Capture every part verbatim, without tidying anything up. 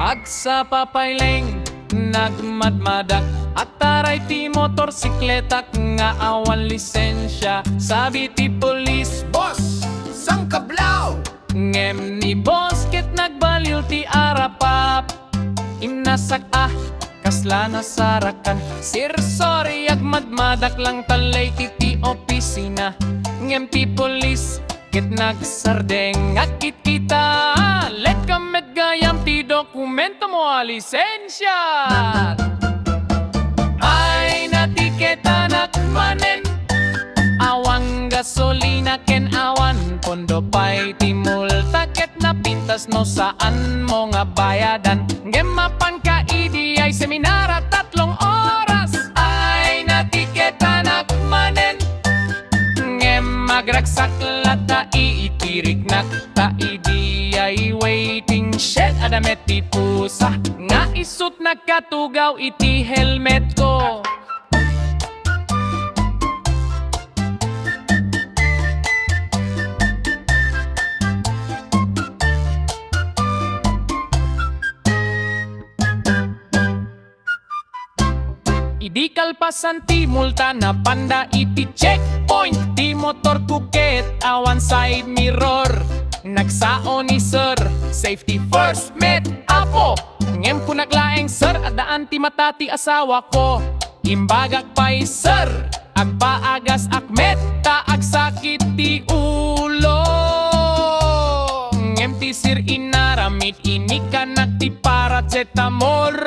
Agsapa pay laeng, nagmadmadak, ataray ti motorsikletak nga awan lisensia. Sabi ti pulis, "Boss, sangkablaw!" Ngem ni boss ket nagbaliw ti arapap. Imnasak a, kasla nasarakan. "Sir, sorry, agmadmadak lang ta late iti opisina." Ngem ti pulis ket nagsardeng, "Agkitkita, late ka met gayam ti dokumentom a lisensia." "Ay, natiketanak manen. Awan gasolina ken awan pondo pay ti multa ket napintas no saanmo nga bayadan. Ngem mapanka idiay seminar a tatlong oras." "Ay, natiketanak manen." Ngem agragsak latta iti riknak ta idiay waiting shed adda met ti pusa nga isut nagkatugaw iti helmetko. Idi kalpasan ti multa, napanda iti checkpoint ti motorko ket awan side mirror. Nagsao ni sir, "Safety first, met, apo." Ngem kunak laeng, "Sir, addaan ti mata ti asawako." Imbagak pay, "Sir, agpaagas-ak met ta agsakit ti ulo." Ngem ti sir inaramid, inikanak ti paracetamol.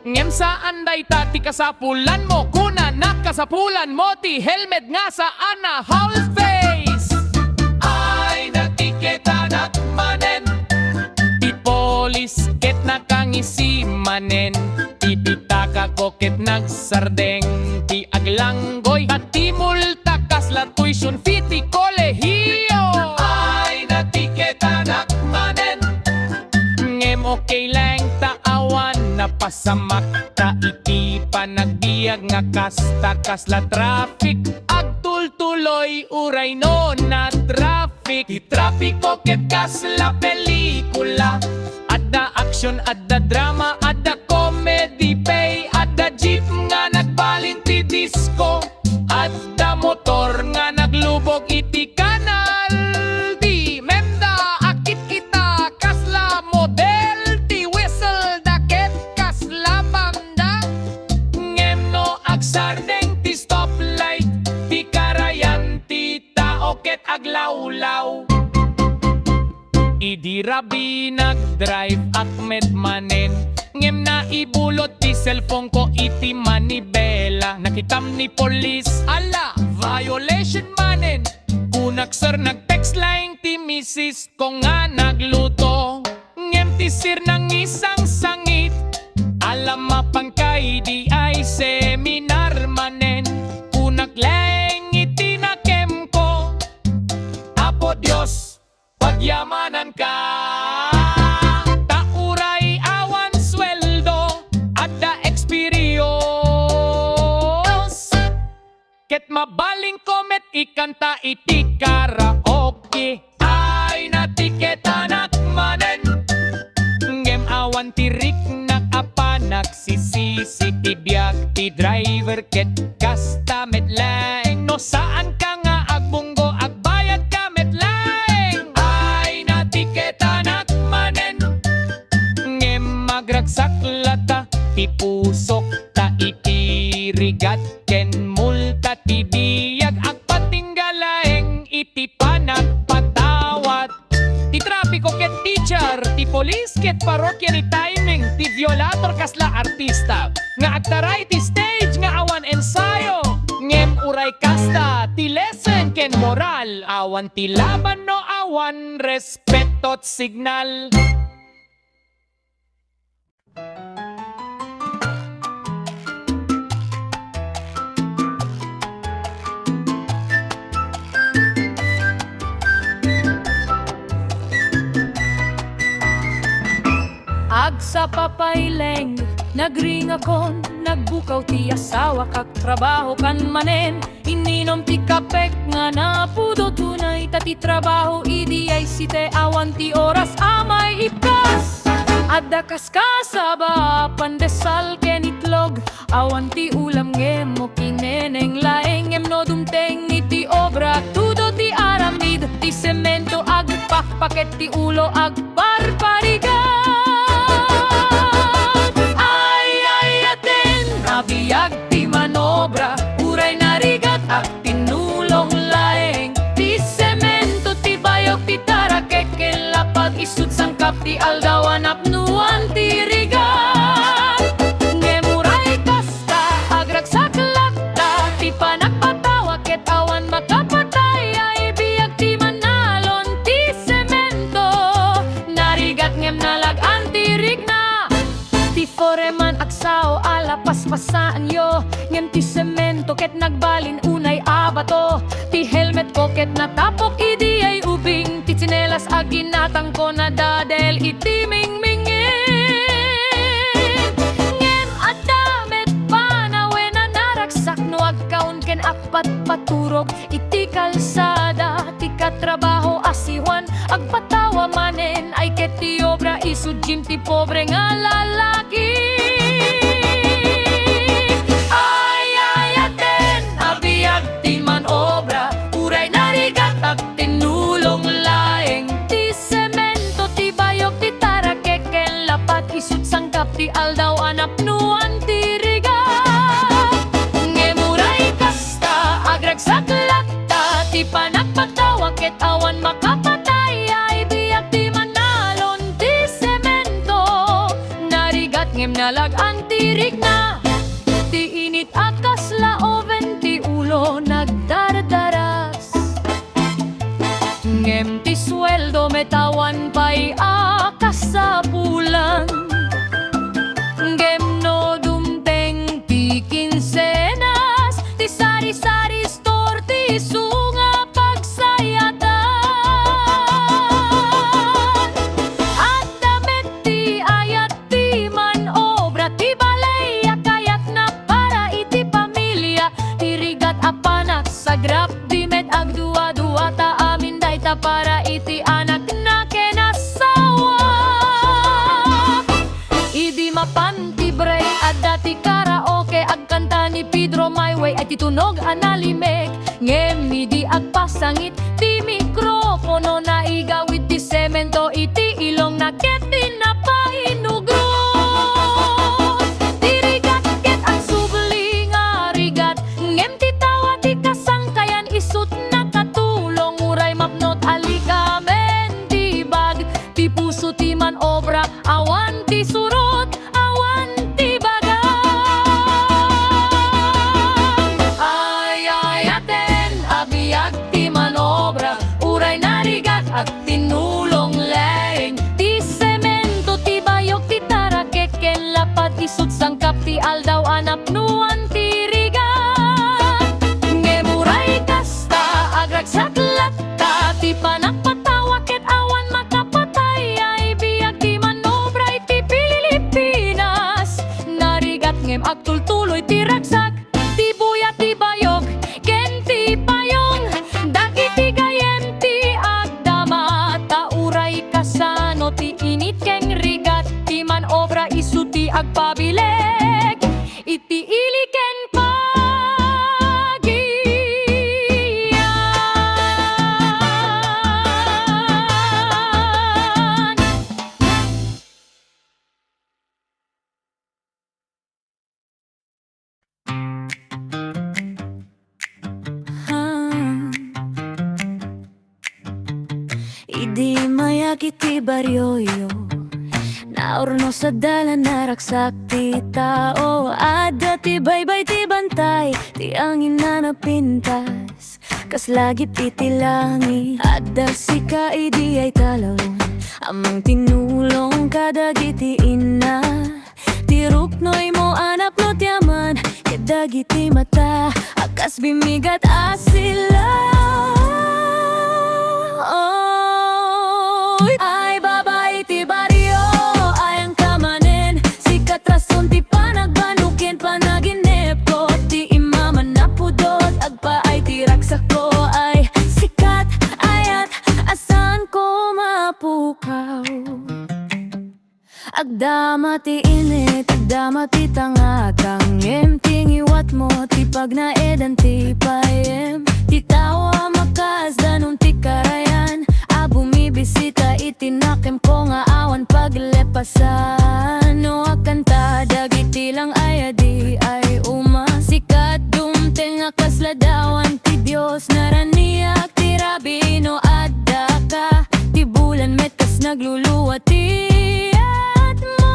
Ngem saan dayta ti kasapulanmo, kunana, kasapulanmo ti helmet nga saan a whole face. Ay, natiketanak manen. Ti polis ket nakangisi manen. Ti pitakako ket nagsardeng. Ti aglanggoy, ket ti multa kasla tuition fee ti kolehiyo. Ay, natiketanak manen. Ngem okay laeng ta awan napasamak ta iti panagbiag nga kasta kasla traffic, agtultuloy uray no na-traffic. Ti trapiko ket kasla pelikula. Adda action, adda drama, adda comedy pay, adda jeep nga nagbalin ti disco, adda motor nga naglubog iti kanal. Di menda akitkita kasla model ti whistle da ket kasla banda. Ngem no agsardeng ti stoplight, ti karayan ti tao ket aglawlaw. Idi rabii, nagdrive-ak met manen, ngem naibulot ti cellphone-ko iti manibela. Nakitam ni polis, ala, violation manen. Kunak, "Sir, nag-text laeng ti missisko nga nagluto." Ngem ti sir nangisangsangit, "Ala, mapanka idiay seminar manen." Kunak laeng iti nakemko, "Apo Dios, pagyamananka. Ta uray awan sueldo, adda experience. Ket mabalinko met ikanta iti karaoke." Ay, natiketanak manen. Ngem awan ti riknak a panagsisisi ti biag ti driver ket kasta met laeng. No saanka nga agbunggo, agbayadka met laeng. Ay, natiketanak manen. Ngem agragsak latta ti pusok ta iti rigat ken multa ti biag, agpatingga laeng iti panagpatawat. Ti trapiko ket teacher, ti polis ket parokya ni timing, ti violator kasla artista nga agtaray ti stage nga awan ensayo. Ngem uray kasta ti lesson ken moral, awan ti laban no awan respeto't signal. Agsa Papaileng, nagringakon, nagbukaw ti asawak, agtrabahokan manen. Inninom ti kapek nga napudot unay, ta ti trabaho idiay site, awan ti oras a maipkas. Adda kaskasaba a pandesal ken itlog, awan ti ulam ngem makineneng laeng. Ngem no dumteng iti obra, tudo ti aramid, ti semento agpakpak ket ti ulo agparparigat. Ay, ay, aten a biag ti manobra, uray narigat, agtinulong laeng. Ti semento, ti bayog, ti tarakek ken lapag, isut' sangkap ti aldaw a napnoan ti rigat. Ngem uray kasta, agragsak latta ti panagpatawa ket awan makapatay. Ay, biag ti manalon ti semento, narigat ngem nalag-an ti rikna. Ti foreman agsao a la paspasaanyo, ngem ti semento ket nagbalin unay a bato. Ti helmetko ket natapok idiay ubing, ti tsinelas a ginatangko nadadel iti mingmingin. Ngem adda met panawen a naragsak no agkaon ken agpatpaturog iti kalsada. Ti katrabaho a si Juan agpatawa manen, ay ket ti obra isut' Jim ti pobre nga lalaki. Ay, ay, aten a biag ti manobra, uray narigat, agtinulong laeng. Ti semento, ti bayog, ti tarakek ken lapag, isut' sangkap ti aldaw a napnoan ti rigat. Ngem uray kasta, agragsak latta ti panagpatawa ket awan makapatay. Ay, biag ti manalon ti semento, narigat ngem nalag-an ti rikna. Ti init a kasla oven ti ulo nagdardaras. Ngem ti sueldo met awan pay a kasapulan. Ngem no dumteng ti kinsenas, ti sari-sari store ti isu nga pagsayatan. Adda met ti ayat ti manobra, ti baley a kayatna para iti pamilia, ti rigat a panagsagrap, di met agdua-dua ta amin dayta para iti anakna ken asawa. Idi mapan ti break, adda ti karaoke, agkanta ni Pedro Mayway ay ti tunog a nalimek. Ngem idi agpasangit ti mikropono, naigawid ti semento iti ilongna ket di napainugrot. Ti rigat ket agsubli nga rigat, ngem ti tawa ti kasangkayan, isut' nakatulong uray mapnot a likamen ti bag. Ti puso ti manobra, awan ti surot, awan ti baga. Ay, ay, aten a biag ti manobra, uray narigat, agtinulong laeng. Ti semento, ti bayog, ti tarakek ken lapag, isut' sangkap ti aldaw a napnoan ti rigat. Ngem uray kasta, agragsak latta ti panagpatawa ket awan makapatay. Ay, biag ti manobra iti Pilipinas, narigat ngem agtultuloy ti ragsak, ti buya, ti bayog, ken ti payong. Dagiti gayyem ti agdama, ta uray kasano ti init ken rigat, ti manobra isu ti agpabileg iti ili ken pagiyan. Idi mayak iti barioyo, naurnos a dalan, naragsak ti tao. Adda ti baybay, ti bantay, ti angin a napintas kas lagip iti langit. Adda sika idiay talon, ammom tinulong kadagiti inna. Ti ruknoymo a napno ti aman, ket dagiti mata a kas bimmigat a silaw. Oy, ay, babai ti bario, ay, ang kamanen. Dama ti init, dama ti tangatang, ngem ti ngiwatmo ti pagnaedan ti payem. Ti tao a makas danum ti karayan, a bumibisita iti nakemko nga awan paglepasan. No agkanta dagiti lang-ay a di ay uma, sikat dumteng a kasla dawan ti Dios. Naraniak ti rabii no addaka, ti bulan met kas nagluluwa ti atmo.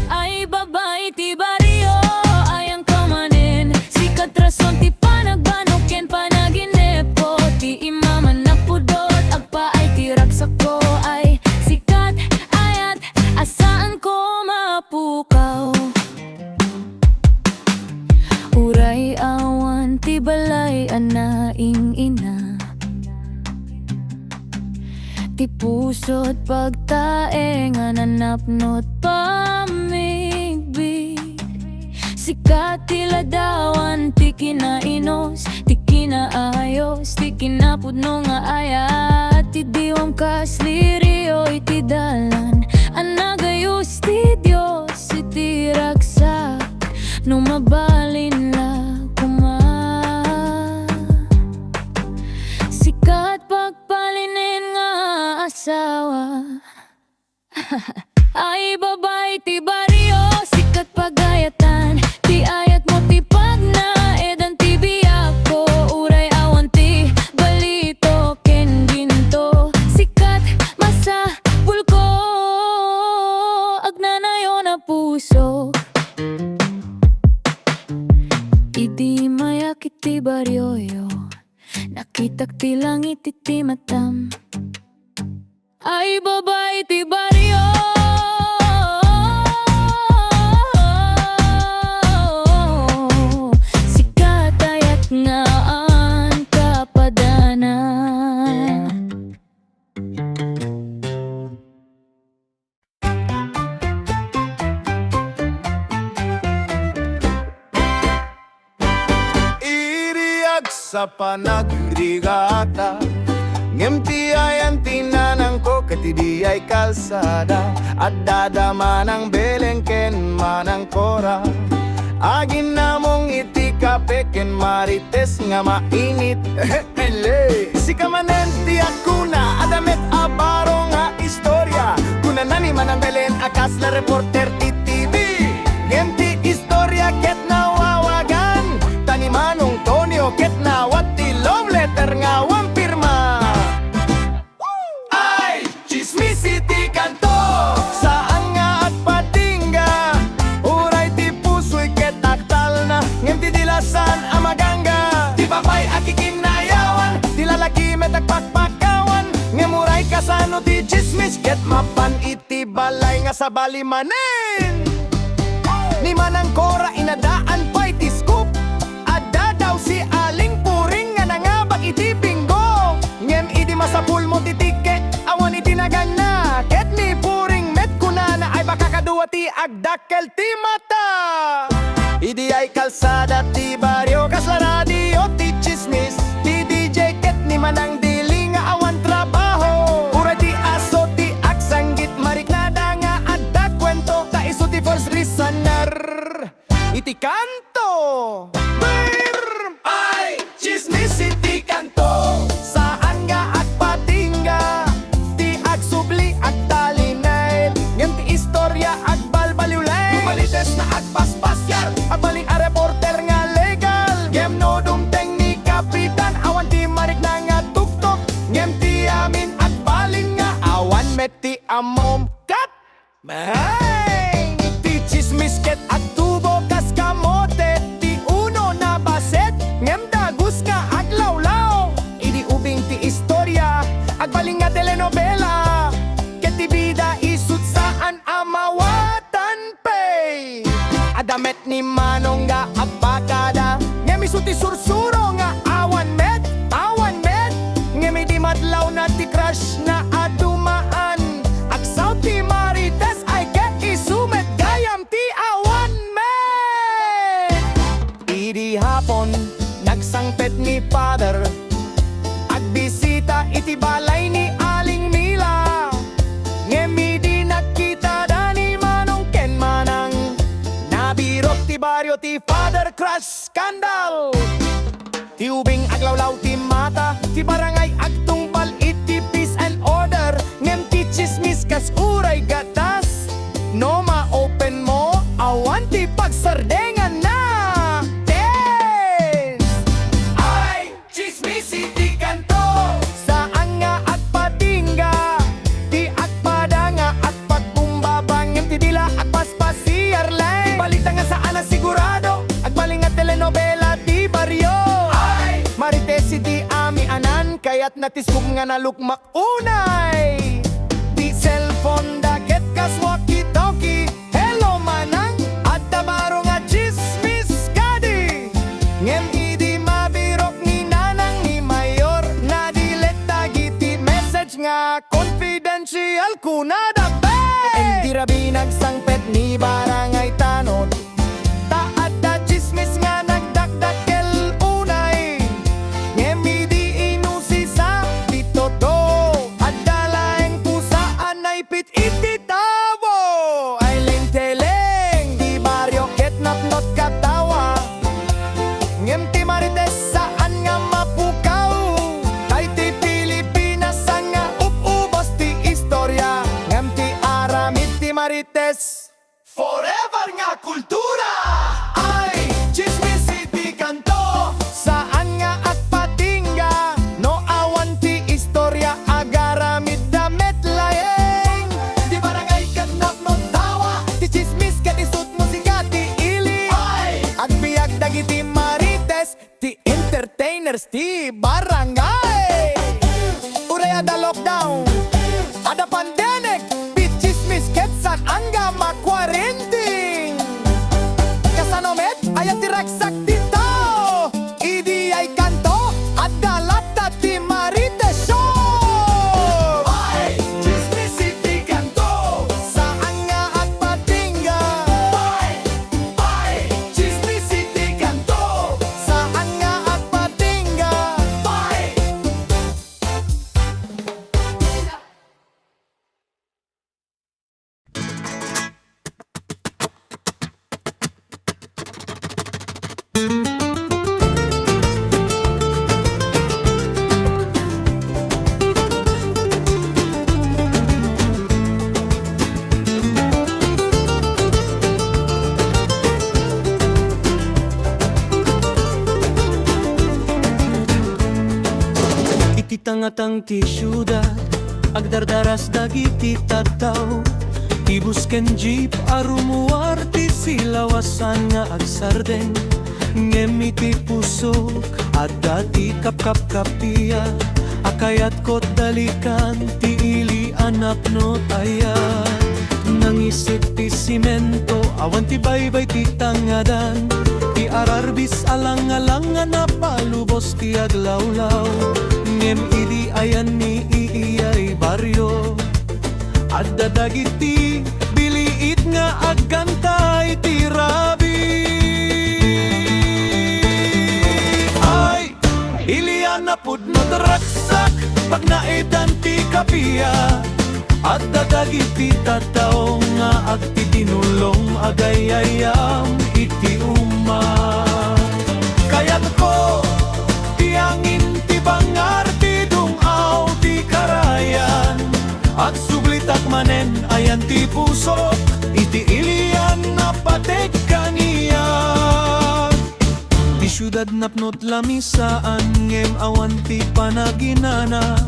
Ay, babai ti barrio, ayanka manen, sikat rason ti panagbano ken panaginepko. Ti imaman napudot, agpaay ti ragsakko. Ay, sikat, ayat, a saanko mapukaw. Uray awan ti balay a naing-ina, ti puso't pagtaeng a nanapno't pamigbi. Sikat ti ladawan, ti kinainos, ti kinaayos, ti kinapudno nga ayat, ti diwang kas lirio iti dalan a nagayus ti Dios iti ragsak. No mabalin la koma, sikat pagpalinen nga asawa. Ay, babai ti barrio, sikat pagayatan, ti ayatmo ti pagnaedan ti biagko. Uray awan ti balito ken ginto, sikat masapulko, agnanayon a puso. Idi mayak iti barrioyo, nakitak ti langit iti matam. Ay, babai ti barrio, sikat, ayat nga awan kapadana. Idi agsapa nagrigata, ngem ti ayan ti nanangko ket idiay kalsada. Adda da Manang Belen ken Manang Cora, aginnamong iti kape ken marites nga mainit. Ele, sika manen ti agkuna, adda met a baro nga istorya. Kunana ni Manang Belen a kasla reporter ti T V. Ngem ti istorya ket nawawagan, ta ni Manong Tonio ket nawat ti love letter nga awan pirma. Ay, tsismis iti kanto, saan nga agpatingga. Uray ti pusoy ket agtalna, ngem ti dilasan a magangga. Ti babai a kikinnayawan, ti lalaki met agpakpakawan. Ngem uray kasano ti tsismis ket mapan iti balay nga sabali manen. Ni Manang Cora inadaan pay ti scoop. Adda daw si Aling Puring nga nangabak iti bingo. Ngem idi masapulmo ti tiket, awan iti naganna. Ket ni Puring met kunana ay baka kadua ti agdakkel ti mata. Idiay kalsada ti barrio, kasla radio ti tsismis. Ti D J ket ni Manang Dili nga awan trabaho. Uray ti aso ti agsanggit, mariknada nga adda kuento, ta isu ti first listener iti kanto. Brr! Ay, tsismis iti kanto, saan nga agpatingga. Ti agsubli agtalined, ngem ti istorya agbalbaliwlay. Rumalites na agpaspasiar, agbalin a reporter nga legal. Ngem no dumteng ni Kapitan, awan ti marikna nga tuktok. Ngem ti amin agbalin nga awan met ti ammom. Cut! Bang! Ti tsismis ket agtubo kas kamote, ti uno nabaset, ngem dagus nga aglawlaw. Idi ubing ti istorya, agbalin nga telenovela, ket ti bida isut saan a mawatan pay. Adda met ni Manong nga abbakada, ngem isu ti sursuro nga awan met, awan met. Ngem idi madlawna ti crush na a dumaan, agsaw ti Marites ay ket isu met gayam ti awan met. skandal. Ti ubing aglawlaw ti mata, ti barangay agtungbal iti peace and order, ngem ti tsismis kas uray gatas. No ma-open mo, awan ti pagsardenganna. Ten! Ay, tsismis iti kanto! Saan nga agpatingga ti agpada nga agpagkumbaba, ngem ti dila agpaspasiar laeng. Ti balita nga saan a sigurado, agbalin nga telenovela ti barrio. Ay! Marites iti amianan, kayatna ti scoop nga nalukmak unay. Ti cellphone da ket kas walkie-talkie, "Hello, manang, adda baro nga tsismis kadi." Ngem idi mabirok ni nanang ni mayor, na-delete dagiti message nga confidential kunada, be! Indi rabii nagsangpet ni barangay tanod, ta adda tsismis nga nagdakdakkel unay. Ngem idi inusisa ti totoo, adda laeng pusa a naipit iti tao. Ay, lenteng, ti barrio ket napno't katawa. Ngem ti Marites saan nga mapukaw. Tay ti Pilipinas nga up-ubos ti istorya. Ngem ti aramid ti Marites, forever nga kultura. Ay, tsismis iti kanto. Saan nga agpatingga no awan ti istorya, agaramidda met laeng. Ti barangay ket napno't tawa. Ti tsismis ket isu't musika ti ili. Ay! Agbiag dagiti Marites, ti entertainers ti barangay. Uray adda lockdown, adda pandemic, ti tsismis ket saan nga makwarenting. Kasano met aya ti ragsak ti tao? Idi ay kanto, adda latta ti Marites Show! Ay, tsismis iti kanto! Saan nga agpatingga? Ay, ay, tsismis iti kanto! Saan nga agpatingga? Ay! Iti tangatang ti siudad, agdardaras dagiti tattao. Ti bus ken jeep a rumuar ti silaw a saan nga agsardeng. Ngem iti pusok, adda ti kapkapkapia a kayatko dalikan ti ili a napno't ayat. Nangisit ti simento, awan ti baybay ti tangadan. Ti ararbis a langalang nga napalubos ti aglawlaw. Ngem idi ayan ni iyay barrio, adda dagiti biliit nga agganta iti rabii. Ay, ilian a pudno ti ragsak, pagnaedan ti kapia. Adda dagiti tattao nga agtitinulong, agay-ayam iti uma. Kayatko ti angin, ti bangar, ti dung-aw, ti karayan. Agsublitak manen ayan ti pusok iti ilian a pateg kaniak. Ti siudad napno't lamisaan ngem awan ti panaginana.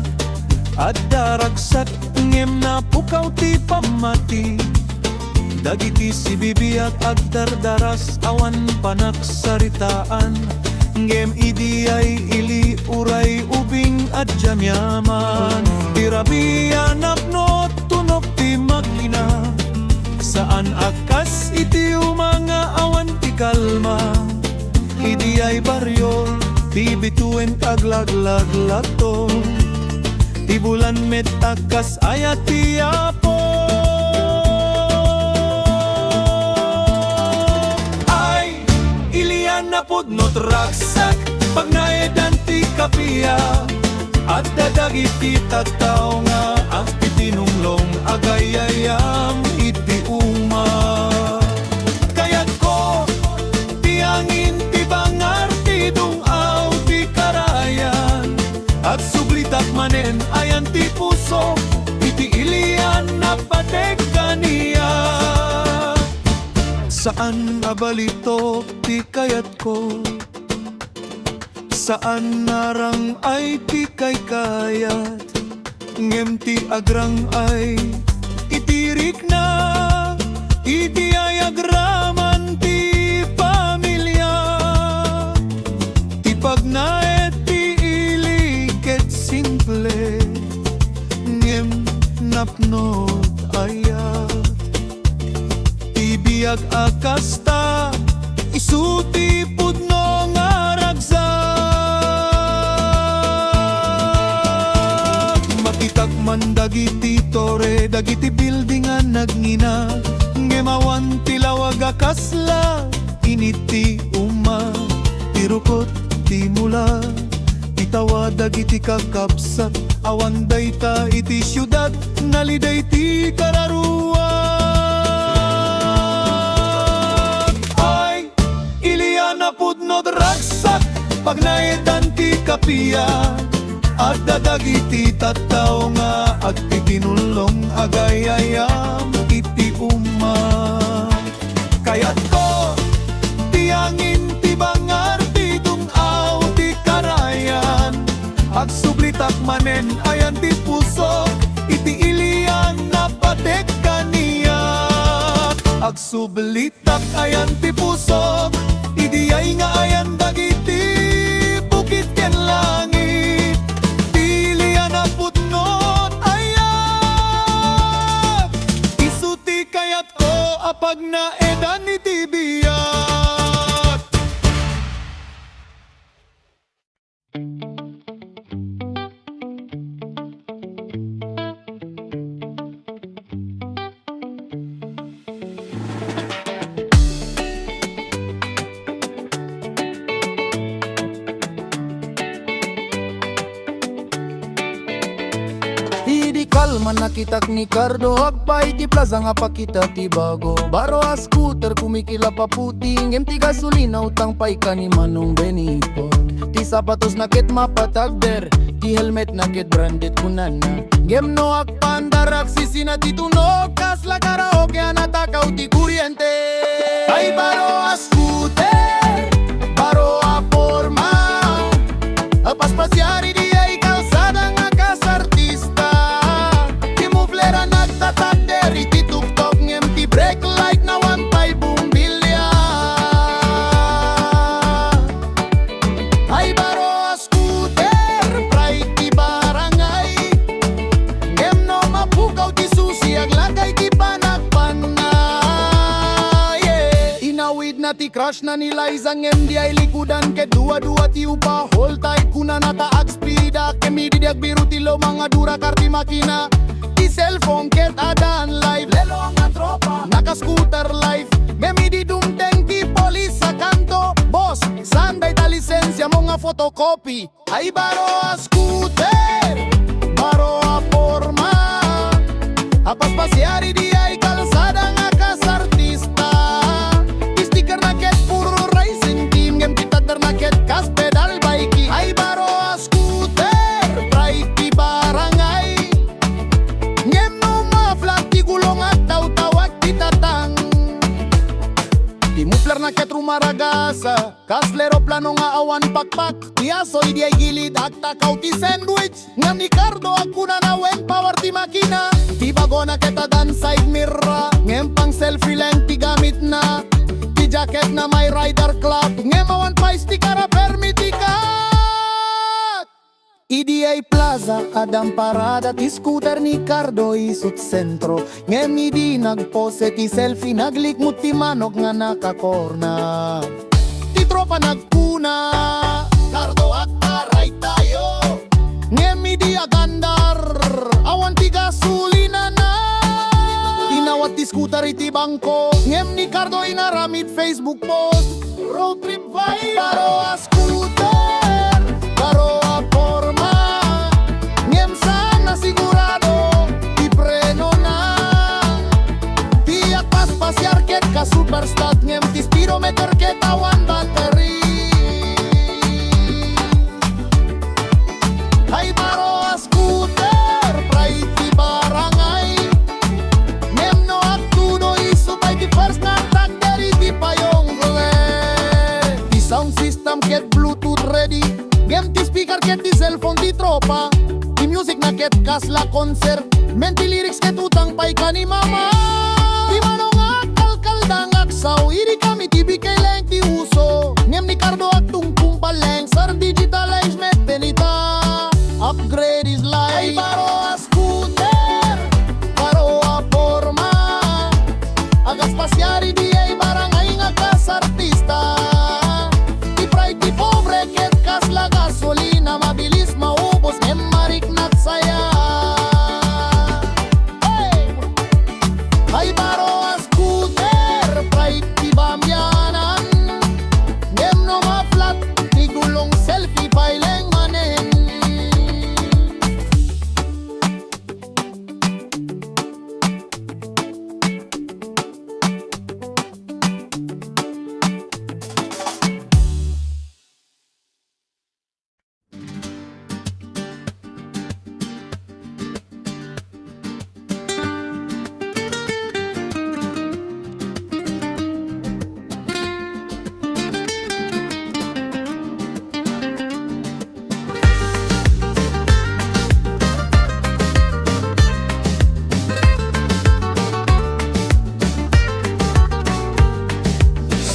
Adda ragsak ngem napukaw ti pammati. Dagiti sibibiag agdardaras awan panagsaritaan. Ngem idiay ili uray ubing a diamiaman. Ti rabii a napno't tunok ti makina. Saan a kas iti uma nga awan ti kalma. Idiay barrio, ti bituent aglaglaglagto. Ti bulan met a kas ayat ti Apo. Ay, ilian a pudno't ragsak, pagnaedan ti kapia. Adda dagiti tattao nga agtitinulong, agay-ayam iti uma. Kayatko ti angin, ti banga, pusok iti ilian a patek kaniak. Saan a balitok ti kayatko, saan a rang-ay ti kaykayat, ngem ti agrang-ay iti rikna, iti ay agraman ti pamilia. Ti pagnaed ti ili ket simple, ngem napno't ayat. Ti biag a kasta, isu ti pudno nga ragsak. Makitak man dagiti tore, dagiti building a nagngina, ngem awan ti lawag a kasla. Init ti uma, ti rukot ti mula, ti tawa dagiti kakabsat, awan dayta iti siudad, nalidey ti kararuak. Ay, ilian a pudno ragsak, pagnaedan ti kappia, adda dagiti tattao nga agtitinullong agay-ayam iti uma. Kayatko ti angin, ti bangar, ti dun-aw, ti karayan. Agsublitak manen ayan ti pusok iti ilian a patek kaniak. Agsublitak ayan ti pusok idiay nga ayan dagiti bukid ken langit. Ti ilian a pudno ayat, isu ti kayat ko a pagnaedan iti biag. Idi kalman nakitak ni Cardo, agpaay ti plaza nga pakita ti bago. Baro a scooter, kumikilap a puti, ngem ti gasolina utang pay kan ni Manong Benny Paul. Ti sapatos na ket mapatagder, ti helmet na ket branded kunana. Ngem no agpaandar, agsisina ti tunog, kasla karaoke a natakaw ti kuryente. Ay, baro a scooter, baro a porma, agpaspasiar idiay kalsada nga kasartista. Ti muffler a nagtatagder iti tuktok, ngem ti brake light na awan pay bumbilya. Ay, baro a scooter, pride ti barangay. Ngem no mapukaw ti susi, aglagay ti panagbanna. Yeah. Inawidna ti crush na ni Liza, ngem diay likudan ket dua-dua ti upa. Hold tight, kunana ta agspida. Ket idi agbiru ti luma nga durakar ti makina. Ti cellphone ket adan live. Lelo nga tropa, naka-scooter life. Ngem idi dumteng ti polis a kanto, boss, saan dayta lisensiamo nga photocopy? Ay, baro a scooter, baro a porma, agpaspasiar idiay kalsada nga kasartista. Ti sticker na ket puro racing team, ngem ti tagder na ket kas pedal bike. Ay, baro a scooter, pride ti barangay. Ngem no ma-flat ti gulong, agtawtawag ti tatang. Ti muffler na ket rumaragasa. Kas eroplano nga awan pakpak, ti aso idiay gilid agtakaw ti sandwich. Ngem ni Cardo agkunana wen power ti makina. Ti bagona ket adan side mirror, ngem pang-selfie laeng ti gamitna. Ti jacketna may rider cloth, ngem awan pay sticker a permi ti kat. Idiay plaza, adan parada ti scooter ni Cardo isu't sentro. Ngem idi nagpose ti selfie, naglikmut ti manok nga nakakorna. Ti tropa nagkuna, "Cardo, agpa-ride tayo." Ngem idi agandar, awan ti gasolinana. Inawat ti scooter iti bangko, ngem ni Cardo inaramid Facebook post. Road trip vibe. Baro a scooter, baro a porma, ngem saan a sigurado ti prenona. Ti agpaspasiar ket ka-superstat, ngem ti speedometer ket awan battery. Ay, baro a scooter, pride ket ti cellphone ti tropa. Ti music na ket kasla concert, ngem ti lyrics ket utang pay ka ni mama. Ti mano nga kalkalda nga agsaw, idi kami ti bikay laeng ti uso. Ngem ni Cardo agtungtong pa laeng, sir, digitalize met ten ita. Upgrade is life. Ay, baro a scooter, baro a porma. Agaspasiar idiay barangay nga kasartista. Ti pride ti pobre ket kasla gasolina, mabilis maubos ngem mariknak saya. Hey! Ay, baro a scooter, pride ti bambianan. Ngem no ma-flat ti gulong, selfie pay laeng manen.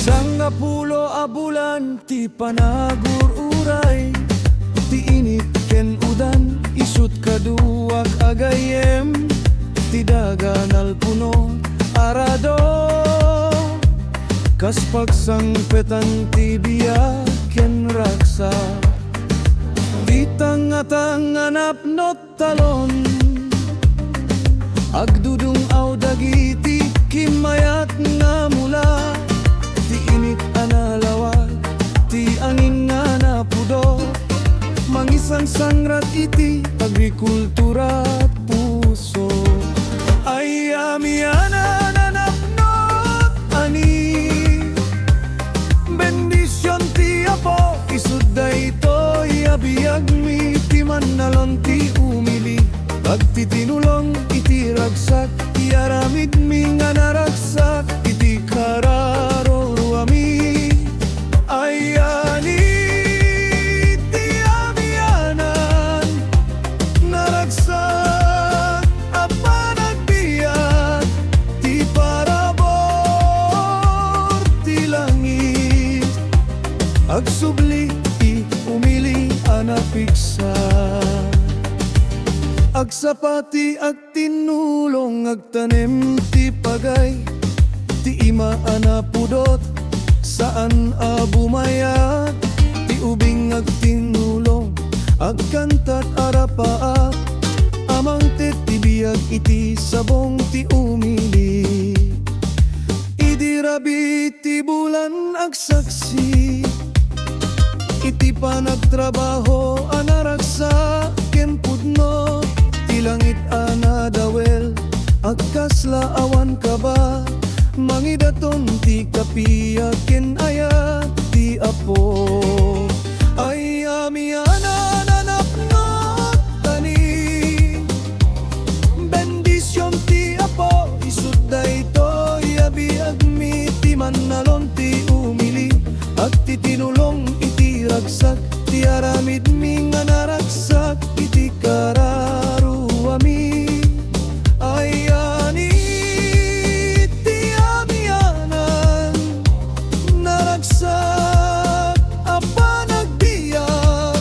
Sangapulo a bulan ti panagur-uray, ti init ken udan, isu't kaduak a gayyem, ti daga nalpuno, arado, kas pagsangpetan ti biag ken ragsak. Ti tangatang a napnot talon. Agdudung-aw dagiti kimmayat nga mula, ti init a nalawag, ti angin nga napudot, mangisangsangrat iti agrikultura puso. Ay, amianan a napnot ani. Bendision ti Apo, isu't daytoy a biagmi, ti mannalon ti umili, agtitinulong iti ragsak, ti aramidmi nga naragsak iti kararuruami. Ayan iti amianan, naragsak a panagbiag, ti parabur ti langit, agsubli ti umili a napigsa. Agsapa ti agtinulong, agtanem ti pagay, ti ima a napudot, saan a bumayag, ti ubing agtinulong, agkantat arapaat, a mangted ti biag iti sabong ti umili. Idi rabii ti bulan agsaksi, iti panagtrabaho a naragsak ken pudno, ti langit a nadawel, agkasla awan kaba, mangidaton ti kapiak ken ayat ti Apo. Ay, amianan a napnot ani. Bendision ti Apo, isu't daytoy a biagmi, ti mannalon ti umili, agtitinulong iti ragsak, ti aramidmi nga naragsak iti kararuami. Ayan iti amianan, naragsak a panagbiag,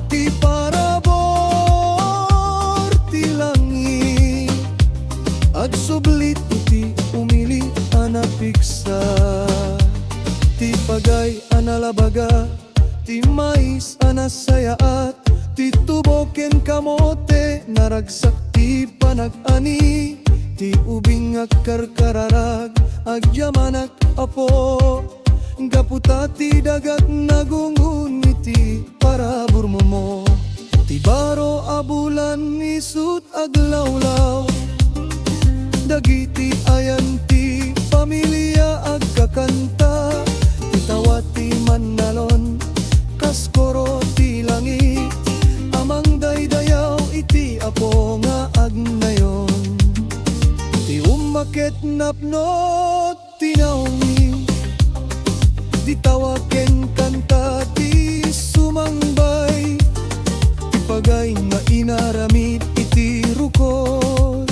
ti parabur ti langit, agsubli iti umili a napigsa. Ti pagay a nalabaga, ti mais a nasayaat, ti tubo ken kamote, naragsak ti panag-ani, ti ubing a karkararag, agyamanak, Apo, gapu ta ti dagak nagungon iti paraburmomo. Ti baro a bulan isu't aglawlaw. Dagiti ayan ti familia agkakanta, ti tawa ti mannalon, kas koro ti langit, a mangdaydayaw iti Apo nga agnayon. Ti umma ket napnot ti naongmi, ti tawa ken kanta ti sumangbay, iskay nga inaramid iti rukor.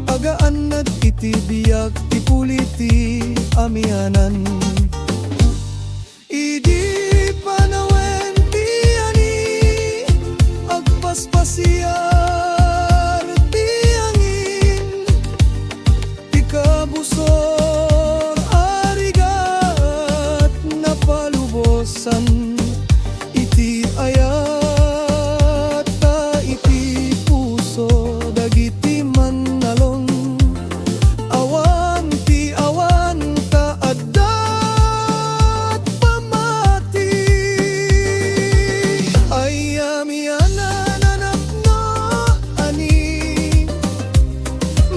Agaannad iti biag ti puli ti amianan. Idi panawen ti ani, agpaspasiar ti angin. Ti kabusor a rigat napalubosan iti ayat ta iti puso dagiti mannalong. Awan ti awan ta addat pamati. Ay amianan a napno ani.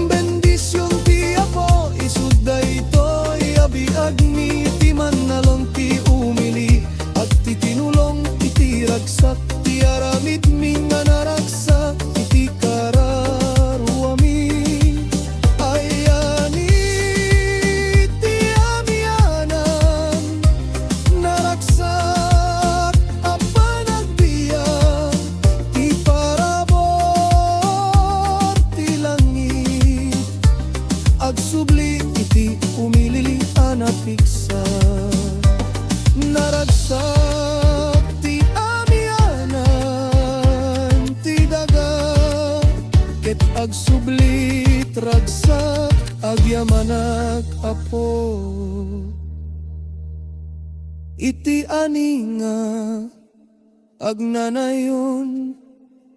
Bendision ti Apo, isut' daytoy a biagmi ti mannalong ti umili, agtitinulong iti ragsak ti aramidmi nga naragsak iti kararuami. Ayan iti amianan, naragsak a panagbiag ti parabur ti langit, agsubli iti umili a napigsa. Naragsak ti amianan ti daga, ket agsublit ragsak agyamanak, Apo. Iti ani nga agnanayon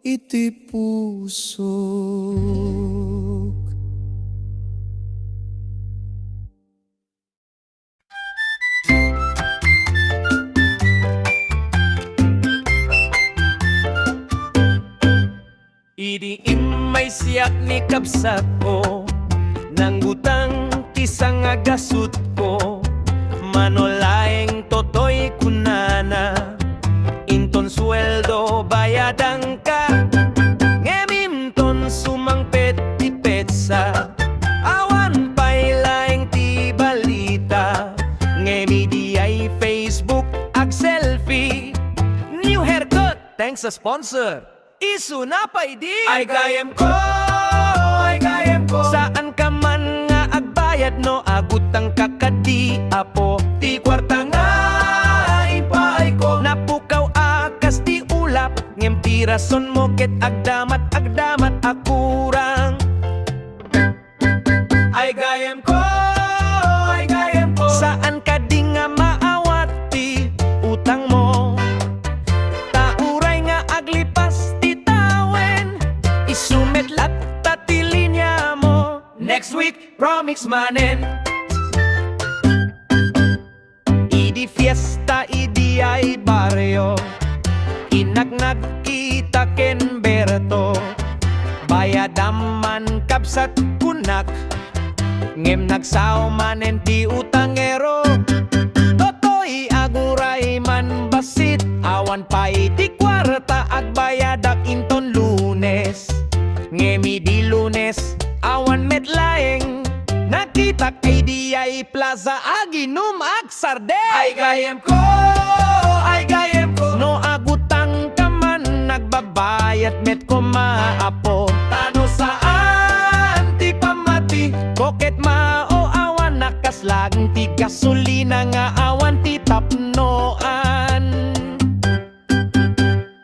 iti pusok. Idi immay siak ni kabsatko, nanggutang ti sangagasutko, mano laeng totoy kunana, inton sueldo bayadangka, ngem inton sumangpet ti petsa, awan pay laeng ti balita, ngem idiay Facebook, ag-selfie, new haircut, thanks sa sponsor. Isuna pay di. Ay gayemko, ay gayemko. Saanka man nga agbayad no agutangka kadi, Apo. Ti kuarta nga impaayko, napukaw a kas ti ulap, ngem ti rasonmo ket agdamat, agdamat a kurang. Ay gayemko, ay gayemko. Saan kadi nga maawat ti utangmo? Ta uray nga aglipas ti tawen, isu met latta ti liniamo. Next week, promise manen. Idi fiesta idiay barrio, innak nagkita ken Berto. Bayadam man, kabsat, kunak, ngem nagsao manen ti utangero. Totoy, aguray man bassit, awan pay ti kuarta, agbayadak inton Lunes. Ngem idi Lunes, awan met laeng. Nagkitak idiay plaza, aginum, agsardeng. Ay gayemko, ay gayemko. No agutangka man, nagbabayad met koma, Apo. Ta no saan ti pammati, ko ket mao, awan a kas laeng ti gasolina nga awan ti tapnoan.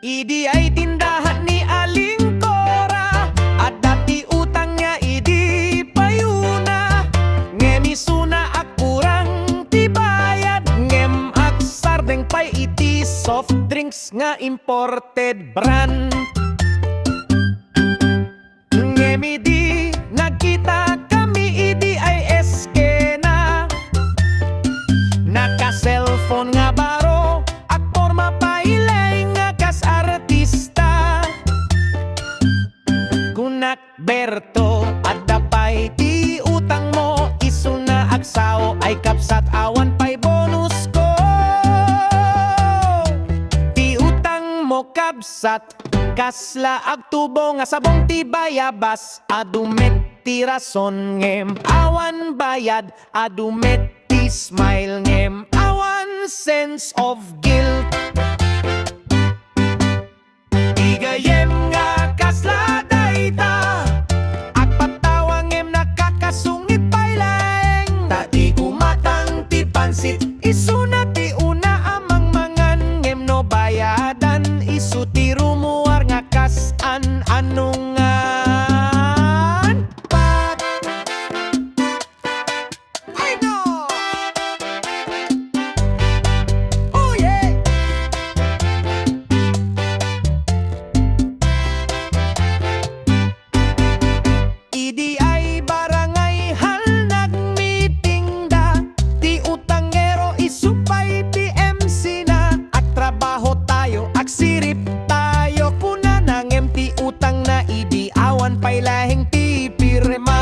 Idiay tindahan ni Aling Cora, adda ti utangna idi payona. Ngem isuna a kurang ti bayad, ngem agsardeng pay iti soft drinks nga imported brand. Ngem idi nagkitakami idiay eskena, naka-cellphone nga baro, agporma pay laeng nga kas artista. Kunak, Berto, adda pay ti utangmo, isuna agsao, ay kabsat, awan pay bonusko. Ti utangmo, kabsat, kasla agtubo nga sabong ti bayabas, adu met ti rason ngem awan bayad, adu met ti smile ngem awan sense of guilt. Ti Gayem nga kasla dayta, agpatawa ngem nakakasungit pay laeng. Ta ti gumatang ti pansit, isuna ti una a mangmangan. Ngem no bayadan, isu ti rumuar nga kas-an-anongan. Pat! Ay, no! Oh, yeah! Idi ay barangay hall nagmitingda, ti utangero isu pay ti M C na. Agtrabaho tayo, agsirip tayo, kunana, ngem ti utangna idi awan pay laeng ti pirma.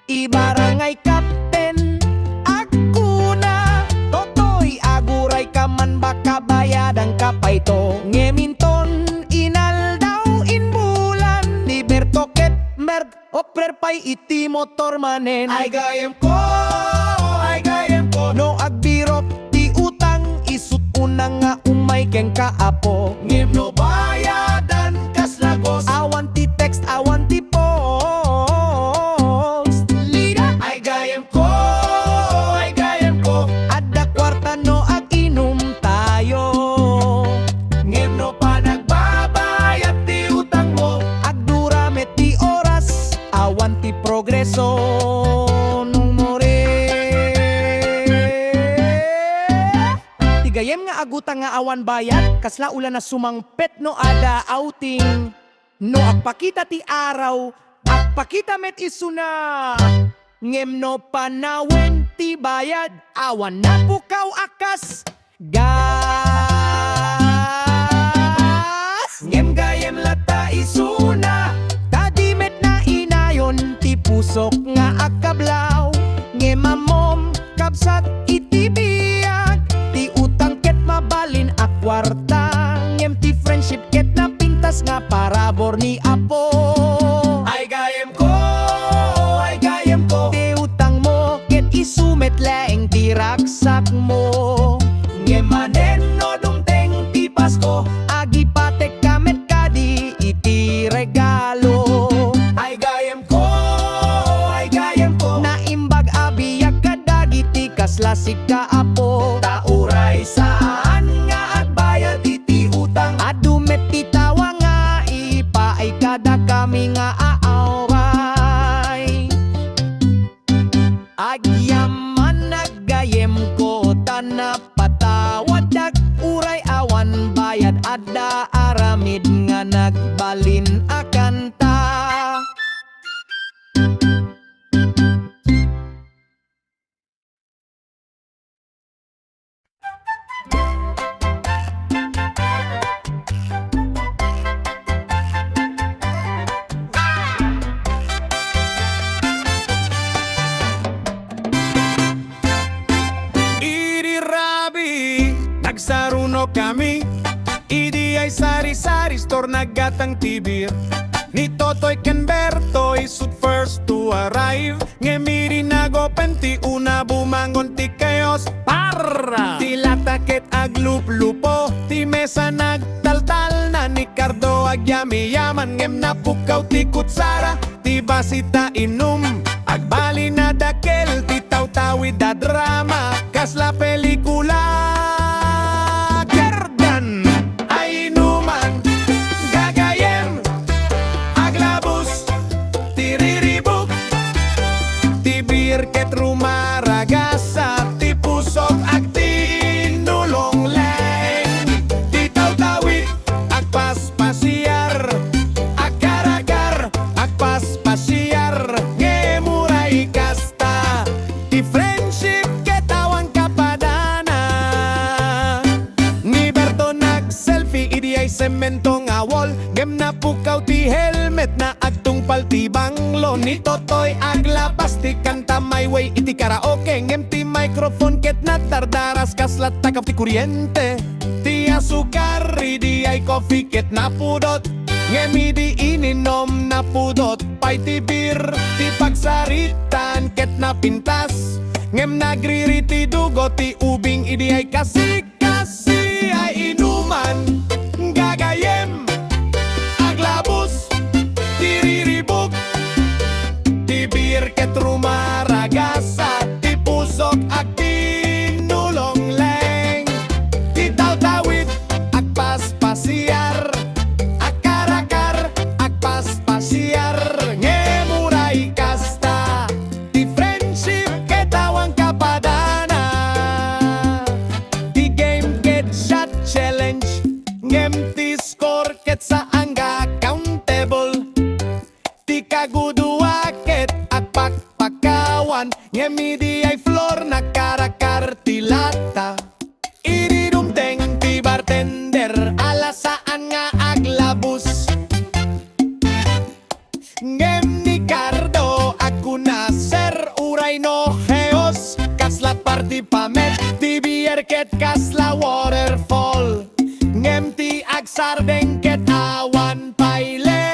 I barangay captain agkuna, "Totoy, agurayka man, baka bayadanka payto." Ngem inton inaldaw, inbulan, ni Berto ket Mert, oprer pay iti motor manen. Ay gayemko, ay gayemko, no agbirok ti utang, isut' una nga umay kenka, apo. Ngem no bayadan, kasla gos. Awan ti text, awan ti post. Lida! Ay gayemko, ay gayemko, adda kuarta no ag-inum tayo. Ngem no panagbabayad ti utangmo, agdura met ti oras, awan ti progreso, nung more. Ti gayem nga agutang nga awan bayad, kasla ulan a sumangpet no adda outing. No agpakita ti araw, agpakita met isuna. Ngem no panawen ti bayad, awan napukaw a kas gas. Ngem gayem latta isuna, ta di met nainayon ti pusok nga agkablaw. Ngem ammom, kabsat, iti biag, ti utang ket mabalin a kuarta, ngem ti friendship ket napintas nga parabur ni Apo. Ay gayemko, ay gayemko, ti utangmo ket isu met laeng ti ragsakmo. Ngem manen no dumteng ti Pasko, agipatekka met kadi iti regalo. Ay gayemko, ay gayemko, naimbag a biag kadagiti kasla sika, Apo. Ta uray saan nga agbayad iti utang, adu met ti tawa nga ipaay kadakami nga aaway. Agyaman, aggayemko, ta napatawaddak, uray awan bayad, adda aramid nga nagbalin a kanta. Idi rabii, nagsarunokami. Idiay sari-sari store, naggatang ti beer. Ni Totoy ken Berto isut' first to arrive. Ngem idi nag-open ti una, bumangon ti chaos. Parra! Ti lata ket agluplupo, ti mesa nagtaltalna. Ni Cardo agyamiyaman ngem napukkaw ti kutsara. Ti bassit a inum, agbalin a dakkel, ti tawtawid a drama, kasla pelikula. Gerdan! Ay inuman, gagayem, aglabus, ti riribuk, ti beer ket rumaragasat, ti pusok agtinulong laeng, ti tawtawid agpaspasiar, agkaragar, agpaspasiar, ngem uray kasta, ti friendship ket awan kapadana. Ni Berto nag-selfie idiay semento nga wall, ngem napukkaw ti helmetna, agtungpal ti banglo. Ni Totoy aglabas ti kanta My Way iti karaoke, ngem ti microphone ket nadardaras kasla takap ti kuryente. Ti asukar idiay coffee ket napudot, ngem idi ininom, napudot pay ti beer. Ti pagsaritaan ket napintas, ngem nagriri ti dugo. Ti ubing idiay kasi-kasi ay inuman, Ket rumaragasa ti pusok agtinulong laeng. Ti tawtawid agpaspasiar, agkarakar, agpaspasiar. Ngem uray kasta, ti friendship ket awan kapadana. Ti game ket shot challenge, ngem ti score ket saan nga countable. Ti kagudua ket agpakpakawan, ngem idiay floor nagkarakar ti lata. Idi dumteng ti bartender, ala saan nga aglabus. Ngem ni Cardo agkuna, "Sir, uray no chaos, kasla party pa met ti beer ket kasla waterfall." Ngem ti agsardeng ket awan pay laeng.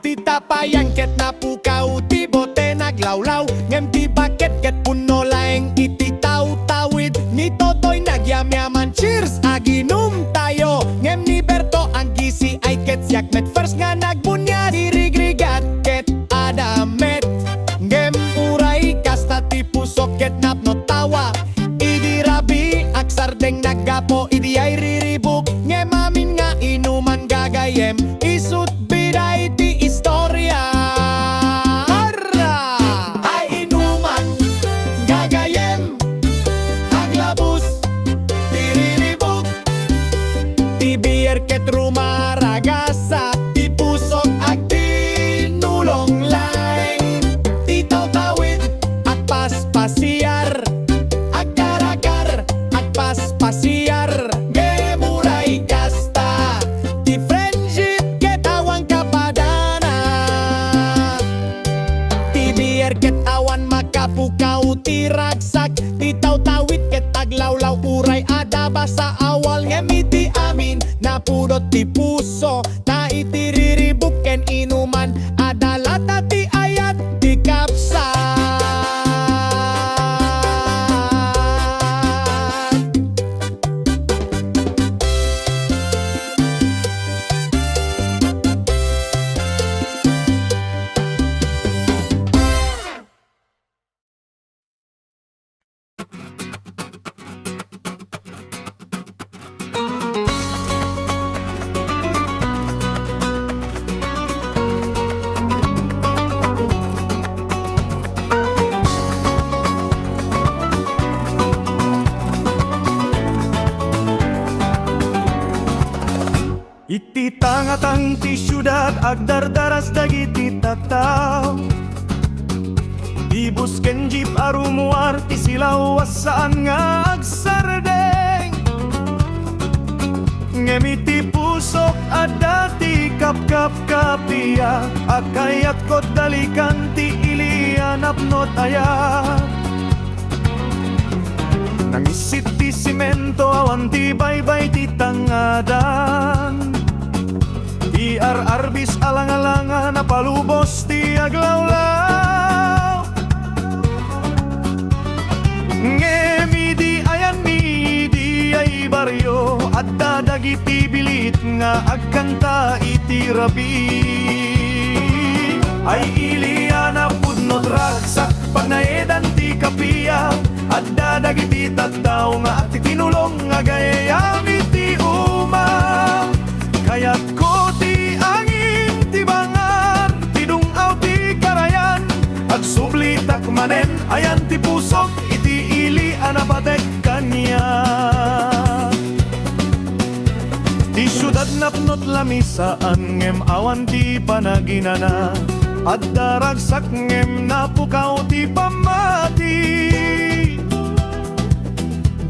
Ti tapayan ket napukaw, ti bote naglawlaw, ngem ti baket ket punno laeng iti tawtawid. Ni Totoy nagyamyaman, "Cheers, aginum tayo!" Ngem ni Berto anggisi ay ket siak met first nga nagbunyad, ti rigrigat ket adda met. Ngem uray kasta ti pusok ket napno tawa. Idi rabii, agsardeng naggapo idiay riribuk, ngem amin nga inuman gagayyem, isut biday ti istoria. Arra! Ay inuman gagayyem, aglabus ti riribuk, ti beer ket rumaragasa, ti pusok agtinulong laeng, ti tawtawid agpaspasiar, agkarakar, agpaspasiar. Ngem uray kasta, ti friendship ket awan kapadana. Ti beer ket awan makapukaw, ti ragsak, ti tawtawid ket aglawlaw, uray adda basa awal. Ngem iti amin, napudot ti puso, ta iti riribuk ken inuman, adda lata ti ayat ti kapsat. Iti tangatang ti siudad, agdardaras dagiti tattao. Ti bus ken jeep a rumuar, ti silaw a saan nga agsardeng. Ngem iti pusok, adda ti kapkapkapia a kayat ket dalikan ti ili a napno ti ayat. Nangisit ti simento, awan ti baybay ti tangadan. Ti ar-arbis a langalanga, napalubos ti aglawlaw. Ngem idi ayanmi idiay barrio, adda dagiti bilit nga agkanta iti rabii. Ay ili a napudno ti ragsak, pagnaedan ti kapia, adda dagiti tattao nga agtitinulong nga agayayam iti uma. Kayatko ti angin, ti bangar, ti dung-aw, ti karayan. Agsublitak manen, ayan ti pusok iti ili a nabatek kaniak. Ti siudad napno ti lamisaan ngem awan ti panaginana. Adda ragsak ngem napukaw ti pammati.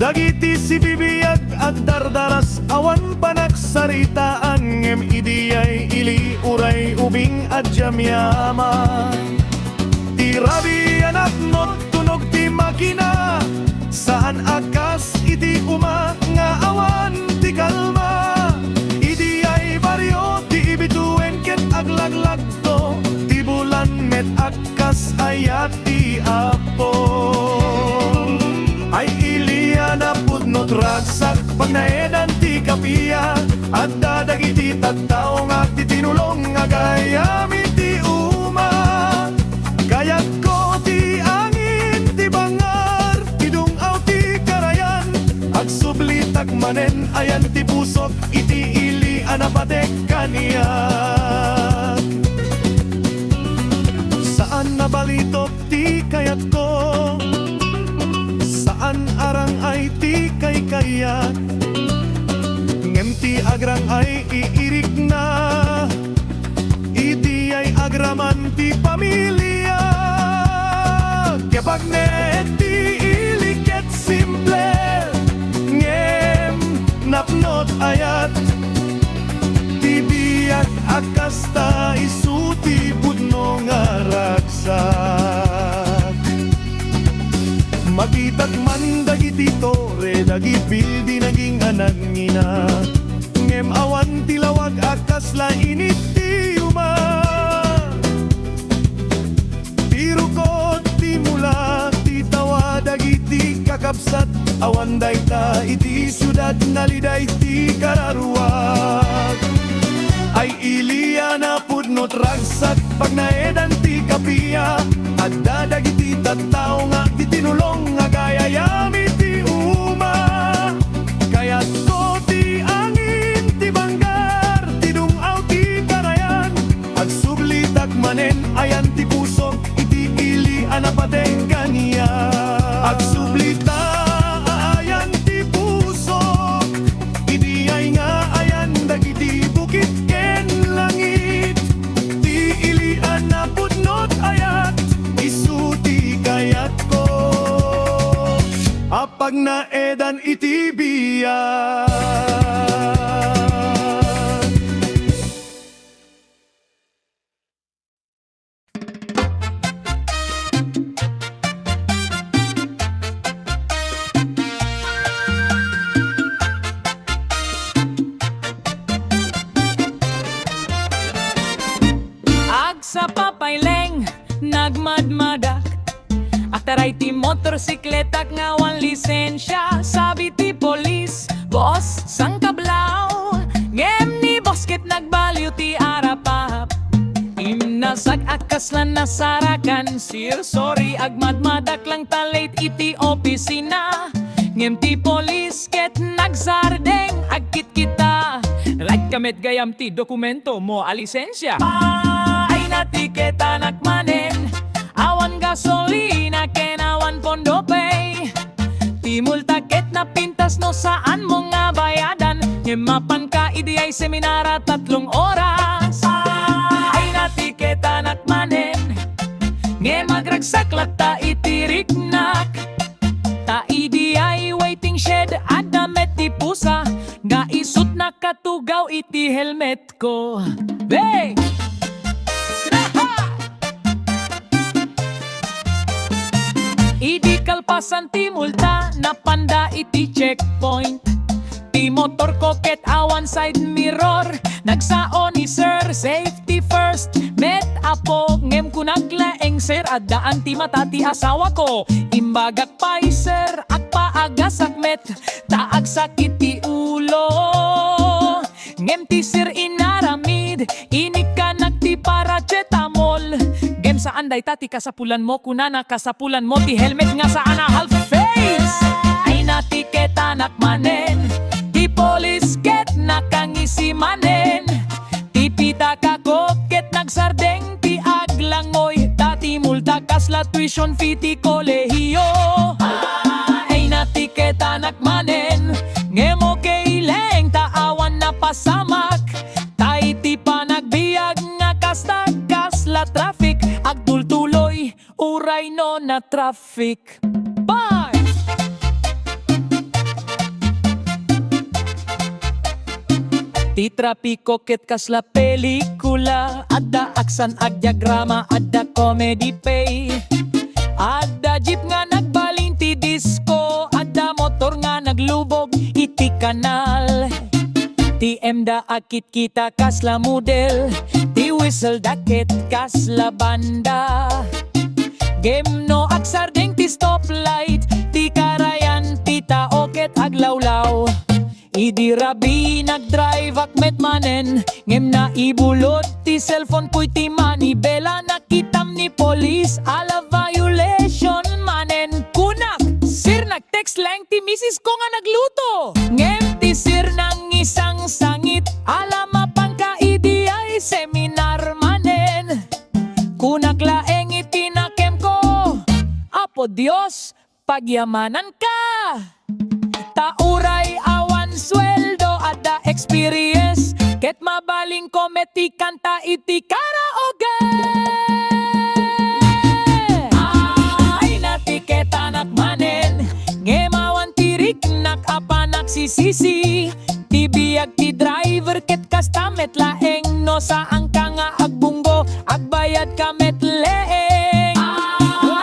Dagiti sibibiag agdardaras, awan panagsaritaan ngem idiay ili uray ubing a diamyaman. Ti rabii a napno ti tunog ti makina, saan a kas iti uma nga awan ti kalma. Idiay barrio ti ibituen ket aglaglagto, ti bulan met a kas ayat ti Apo. Ay ili a napudno ti ragsak, pagnaedan ti kapia, adda dagiti tattao nga agtitinulong nga agayam iti Manen ayan ti pusok iti ili a napatek kaniak. Saan a balitok ti kayatko, saan a rang-ay ti kaykayat, ngem ti agrang-ay iirikna. Iti ay agraman ti pamiliak. Ket pagnaed ti ili ket simple, ngem napno't ayat. Ti biag a kasta isu ti pudno nga ragsak. Makitak man dagiti tore, dagiti building naging a nangina. Ngem awan ti lawag a kasla init ti yuma. Ti rukod, ti mula, ti tawa dagiti kakabsat, awan dayta iti siudad, naliday ti kararuag. Ay ili a napudno't ragsak, pagnaedan ti kapia, adda dagiti tattao nga agtitinulong nga agayayam iti uma. Kayatko ti angin, ti banggar, ti dung-aw, ti karayan. Agsublitak manen ayan ti pusok iti ili a napatek kaniak. Agsublita a ayan ti pusok idi ay nga ayan dagiti bukit ken langit. Ti ili a napudno't ayat, isu ti kayatko a pagnaedan iti biag. Agsapa pay laeng, nagmadmadak. Agtaray ti motorsikletak nga awan lisensia. Sabi ti polis, "Boss, saan ka blaw?" Ngem ni boss ket nagbaliw ti arapap. Imnasak a kasla nasarakan, "Sir, sorry, agmadmadak lang ta late iti opisina." Ngem ti polis ket nagsardeng, agkitkita. Ragka met gayam ti dokumento mo a lisensia. Ay, natiketanak manen, awan gasolina ken awan pondo pay. Ti multa ket napintas no saan mo nga bayadan. Ngem mapanka idi ay seminara tatlong oras. Ay, natiketanak manen, ngem agragsak latta iti riknak. Ta idi ay waiting shed, adda met ti pusa nga isut nakatugaw iti helmetko. Hey! Idi kalpasan ti multa, napanda iti checkpoint. Ti motorko ket awan side mirror. Nagsao ni sir, "Safety first." Met, apo, ngem kunak laeng, "Sir, addaan ti mata ti asawako." Imbagak pay, "Sir, agpaagasak met ta agsakit ti ulo." Ngem ti sir inaramid, inikkanak ti paracetamol. Ngem saan dayta ti kasapulanmo, kunana, kasapulanmo ti helmet nga saan a half face. Ay, natiketanak manen, ti polis ket nakangisi manen. Ti pitakako ket nagsardeng ti aglangoy, ta ti multa kasla tuition fee ti kolehiyo. Ay, natiketanak manen, ngem okay laeng ta awan napasamak. Ta iti panagbiag nga kasta, kasla traffic, agtultuloy uray no na-traffic. Bye! Ti trapiko ket kasla pelikula, adda aksan agdiagrama, adda comedy pay. Adda jeep nga nagbalin ti disco, adda motor nga naglubog iti kanal. Ti M da a kitkita kasla model, ti whistle da ket kasla banda. Ngem no agsardeng ti stoplight, ti karayan ti tao ket aglawlaw. Idi rabii nagdriveak met manen, ngem naibulot ti cellphone ko iti manibela, nakitam ni polis a la violation manen. Kunak, "Sir, nag-text laeng ti misis ko nga nagluto." Ngem ti Sir, nangisangsangit, ala mapanka idiay seminar manen. Kunak laeng iti nakemko, Apo Dios, pagyamananka. Ta uray awan sueldo, adda experience, ket mabalinko met ti kanta iti karaoke. Ay, natiketanak manen, ngem awan ti riknak a panagsisisi. Ti biag ti driver ket kasta met laeng, no saanka nga agbunggo, agbayadka met laeng.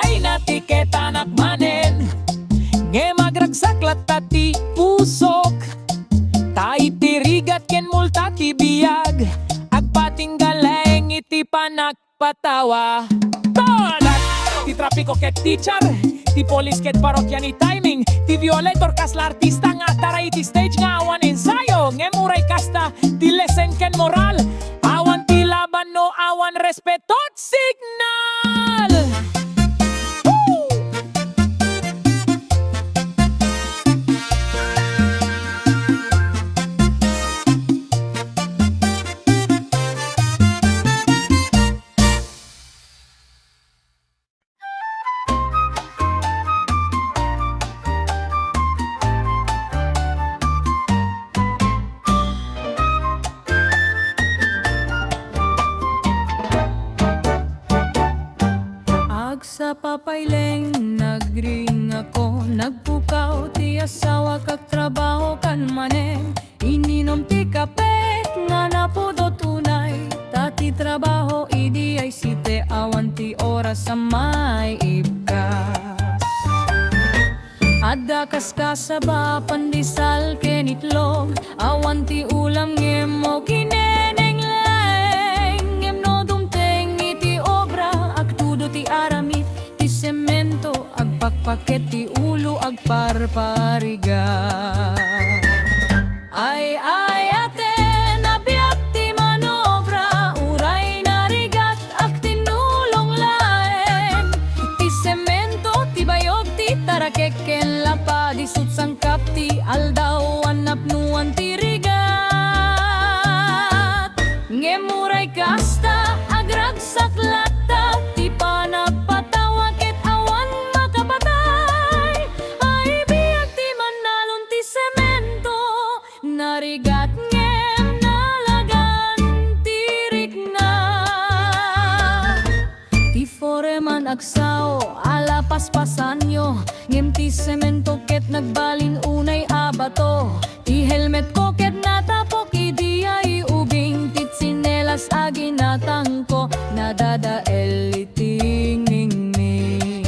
Ay, natiketanak manen, ngem agragsak latta ti pusok. Ta iti rigat ken multa ti biag, agpatingga laeng iti panak patawa. Tanak! Ti trapiko ket teacher, ti polis ket parokya ni timing, ti violator kasla artista nga agtara iti stage nga awan ensayo, ngem uray kasta, ti lesson ken moral, awan ti laban no awan respeto, signal! Woo! Agsapapayleng, nagring ako, nagpukaw ti asawak, agtrabaho kan manen. Ininom ti kapet nga napudot unay, ta ti trabaho idiay site awan ti oras a maibkas. Adda kaskasaba, pandesal ken itlog, awan ti ulam ngem kineneng laeng. Ngem no dumteng iti obra, agtudo ti aramid, ti semento, agpakpak ket ti ulo, agparparigat. Ay-ayaten a biag ti manobra, uray narigat, agtinnulong laeng. Ti semento, ti bayog, ti tarakek ken lapad, isut' sangkap ti aldaw, annapnoan ti rigat. Ngem uray kasta, agragsak latta ti panagpatawa ket awan makapatay. Ay, biag ti mannalon ti semento, narigat ngem nalagan ti rikna. Ti foreman agsao, ala paspasanyo, ngem ti semento ket nagbalin unay a bato. Ti helmetko ket natapok idiay ubing, ti tsinelas a ginatangko, nadadael iti ngingming.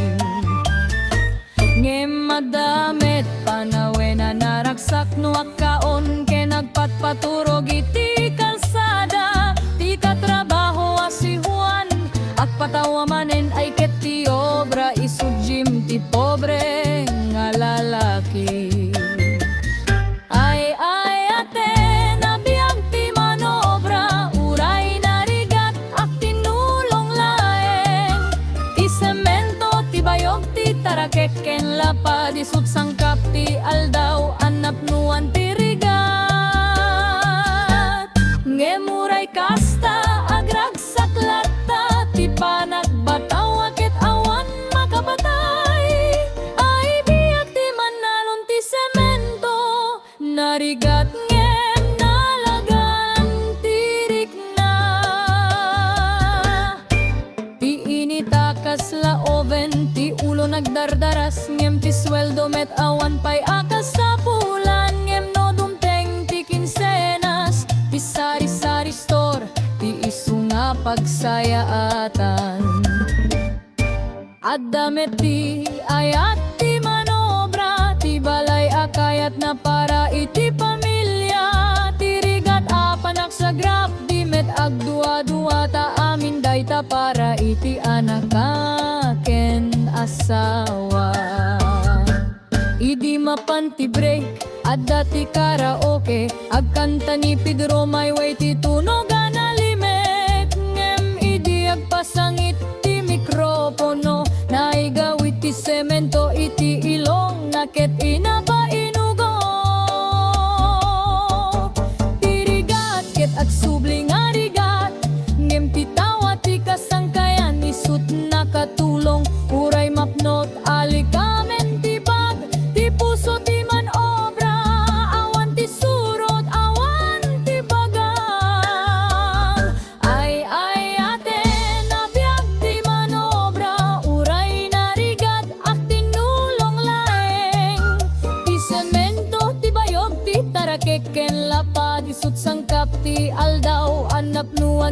Ngem adda met panawen a naragsak no agkaon ken agpatpaturog iti kalsada. Ti katrabaho a si Juan, agpatawa manen ay ket ti obra, isut' Jim ti pobre nga lalaki. Ay-ayaten a biag ti manobra, uray narigat, agtinnulong laeng. Ti semento, ti bayog, ti tarakek ken lapad, isut' sangkap ti aldaw, annapnoan ti rigat. Ngem uray kasta, agragsak latta ti panagbatawa ket awan makapatay. Ay, biag ti mannalon ti semento, narigat ngem nalagan ti rikna. Ti init a kasla oven, ti ulo nagdardaras, ngem ti sueldo met awan pay a kasapulan. Ngem no dumteng ti kinsenas, ti sari-sari store, ti isu nga pagsayaatan. Adda met ti ayat ti manobra, ti balay a kayatna para iti pamilia, ti rigat a panagsagrap, di met agdua-dua ta amin dayta para iti anaka ken asawa. Idi mapan ti break, adda ti karaoke, agkanta ni Pedro Mayway ti tunog a nalimek. Ngem idi agpasangit ti mikropono, naigawid ti semento iti ilongna ket inapainugo.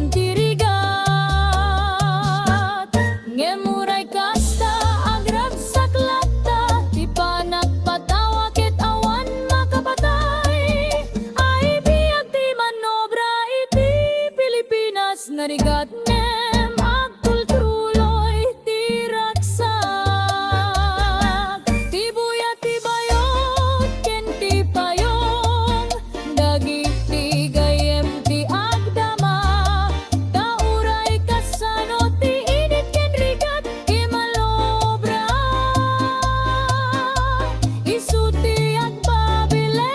ti rigat. Ngem uray kasta, agragsak latta ti panagpatawa ket awan makapatay. Ay biag ti manobra iti Pilipinas nga rigat ngem agtultuloy ti ragsak. Ti buya, ti bayot, ken ti payong, dagiti gayyem ti agdama. Ta uray kasano ti init ken rigat, ti manobra, isu ti agbabileg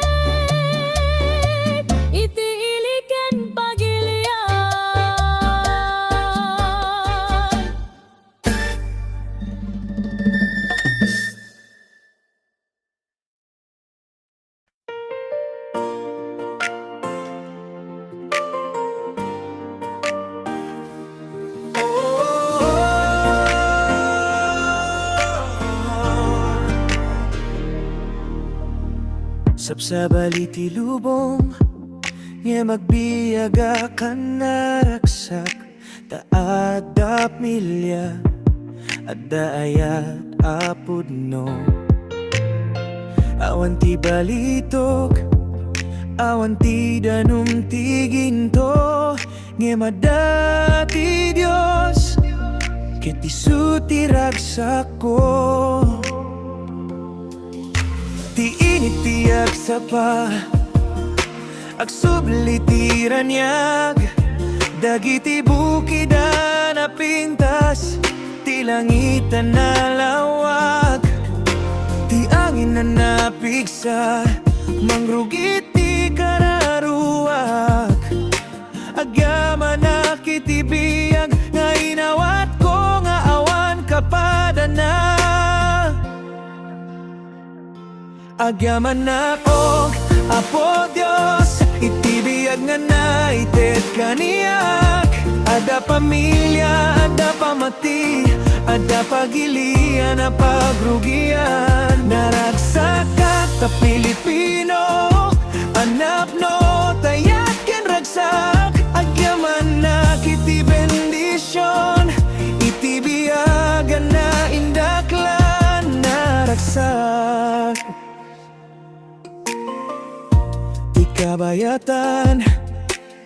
iti ili ken pagilian. Sabsabali ti lubong, ngem agbiag a kannaragsak. Ta adda pamilia, adda ayat a pudno. Awan ti balitok, awan ti danum ti ginto, ngem adda ti Dios, ket isu ti ragsakko. Ti init ti agsapa, agsubli ti raniag, dagiti bukid a napintas, ti langit a nalawag, ti angin a napigsa, mangrugit ti kararuak. Agyamanak iti biag nga inawatko nga awan kapadana. Agyamanak, O Apo Dios, iti biag nga naited kaniak. Adda pamilia, adda pamati, adda pagilian a pagrugian. Naragsakak ta Pilipino, a napno ta ayat ken ragsak. Agyamanak iti bendision, iti biag a naindaklan, naragsak. Ti kabayatan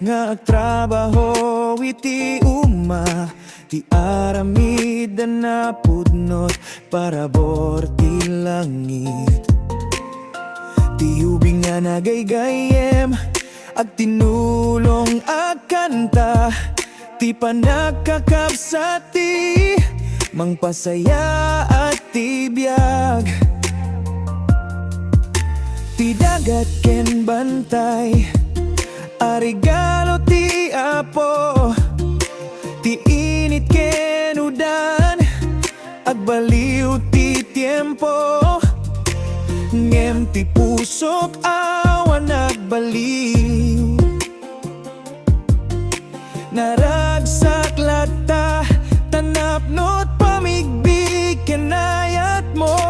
nga agtrabaho iti uma, ti aramid a napudno parabur ti langit. Ti ubing a nagaygayyem, agtinulong, agkanta, ti panagkakabsat ti mangpasayaat ti biag. Ti dagat ken bantay a regalo ti Apo, ti init ken udan, agbaliw ti tiempo, ngem ti pusok awan agbaliw. Naragsak latta ta napno't pamigbiig ken ayatmo.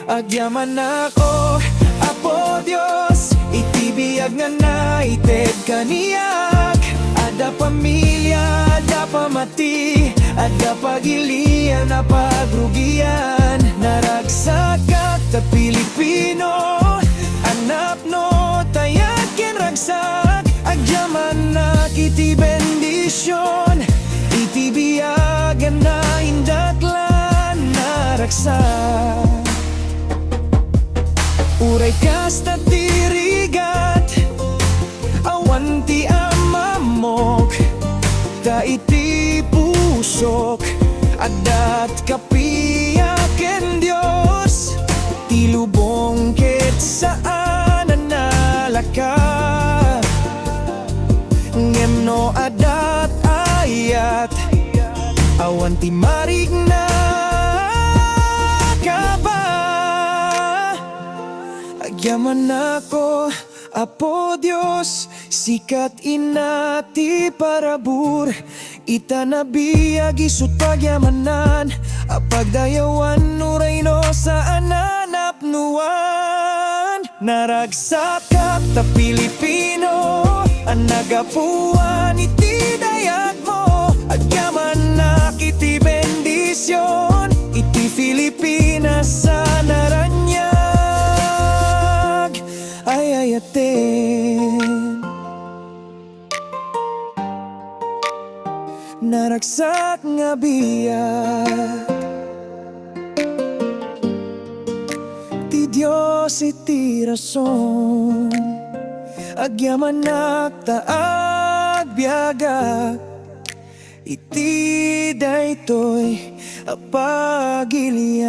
Agyamanak, O Apo Dios, iti biag nga naited kaniak. Adda pamilia, adda pamati, adda pagilian a pagrugian. Naragsakak ta Pilipino, a napno ta ayat ken ragsak. Agyamanak iti bendision, iti biag a naindaklan, naragsak. Uray kasta ti rigat, awan ti amamok, ta iti pusok adda't kapiak ken Dios. Ti lubong ket saan a nalaka, ngem no adda't ayat, awan ti marikna kaba. Agyamanak, O Apo Dios, sika't ina ti parabur. Ita nabiag isu't pagyamanan a pagdayawan, uray no saan a napnuan. Naragsakak ta Pilipino, Nagapuan iti dayagmo, agyamanak iti bendision, iti Filipinas a naraniag, ay-ayaten. Naragsak nga biag ti Dios iti rason, agyamanak ta agbiagak iti daytoy a pagilian.